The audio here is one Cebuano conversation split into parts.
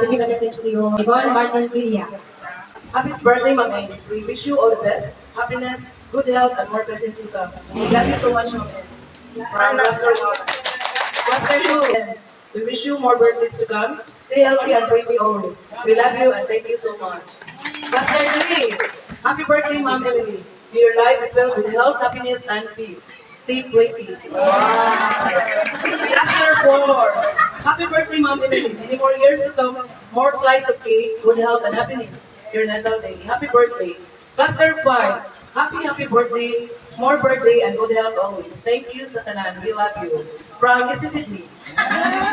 To give a message to you, Yvonne Martin Villa. Happy birthday, Ma'am Ace. We wish you all the best, happiness, good health, and more blessings to come. We love you so much, Ma'am Ace. From Cluster 1. Cluster 2, Ace, we wish you more birthdays to come. Stay healthy and pretty always. We love you and thank you so much. Cluster 3, happy birthday, Ma'am Emily. May your life be filled with health, happiness, and peace. Stay pretty. Cluster 4, happy birthday, Ma'am Emily. Many more years to come, more slice of cake, good health, and happiness. Your natal day. Happy birthday. Cluster 5, happy, happy birthday, more birthday, and good health always. Thank you, sa tanan. We love you. From SCCD.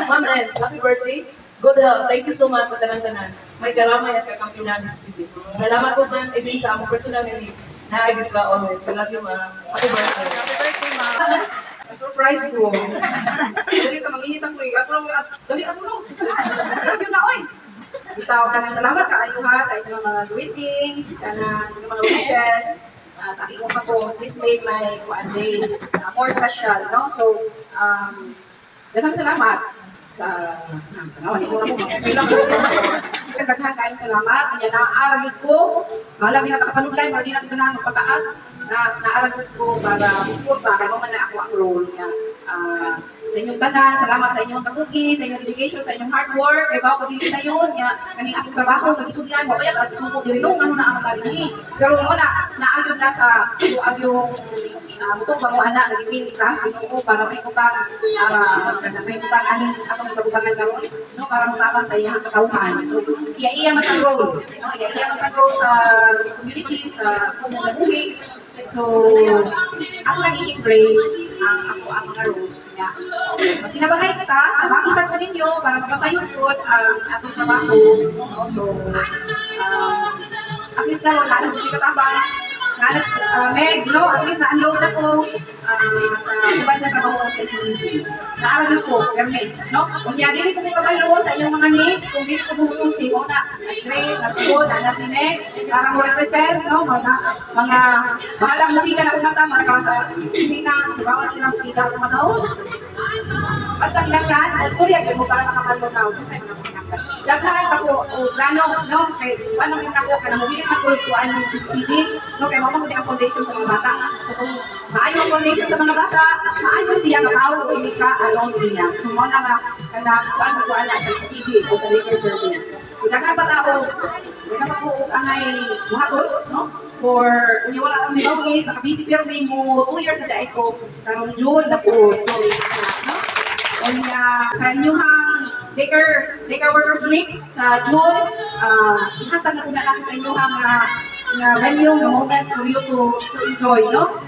Ma'am Ems, happy birthday. Good health. Thank you so much sa tanan-tanan. May karamay at kakampi namin sa SCCD. Salamat po, Ma'am Ebin, sa among personal needs. Naagid ka always. We love you, ma'am. Happy birthday. Happy birthday, ma'am. Surprise ko. Dali sa mangihis ang kuya. So, dali ako no. Sa yun na oy. Bitaw ka ng salamat kaayo ha sa inyong mga greetings, kana inyong mga wishes. Sa aking pa ko, this made my kuan day more special, no? So, daghang salamat sa tanawan mo na mo. Okay lang. Daghan kaayong salamat. Nya naa gyud ko. Bahala gyud na nakapanudlay, pero di na ko ganahan magpataas na naa gyud ko para suporta kay mao man na ako ang role niya. Sa inyong tanan, salamat sa inyong kakugi, sa inyong dedication, sa inyong hard work. Kay bawo ko dili sa yon nya kaning akong trabaho kag isuglan wa kaya kag suko diri no ano na ang karini. Pero mo na naagyon na sa agyong mutubang mo ana nagipili class Ginoo para may butang aning atong kabutangan karon, no, para motabang sa iyang katawhan. So iya-iya man ang role, no, iya-iya man ang role sa community, sa buhi. So ako lang i-embrace ang ako ang mga roles niya. Kinabahay ta, sa ko ninyo para makasayon po ang atong trabaho, no? So at least karon na ako katabang na Meg, no? At least na-unload ako sa uban na trabaho sa SCCG. Naa gyud ko, perme, no? Kung niya, dili ko kabalo sa inyong mga needs, kung dili ko musulti, mo na, as great, as good, na si Meg, para mo represent, no? Mga, bahala musika na kumanta, mga kawan sa kusina, di ba? Wala silang musika kumanta. Oh, basta kinanglan, o istorya gyud mo para makabalo na kung sa mga kinanglan. Daghan ako o plano, no? Kay ano yung ako kana mo dili man ko kuan ng PCD, no? Kay mao man ang foundation sa mga bata. So, kung maayo ang foundation sa mga bata, maayo siya nga tao o hindi ka alone niya. So mo na nga kana kuan kuan na sa CCD o sa daycare service. So daghan pa tao, daghan pa ko og angay buhaton, no? For unya wala kami ni sa kabisi pero may mo 2 years na dai ko karong June na po. So, no? Unya sa inyong daycare workers week sa June, ihatag na ko na lang sa inyong nga nga venue, nga moment for you to enjoy, no?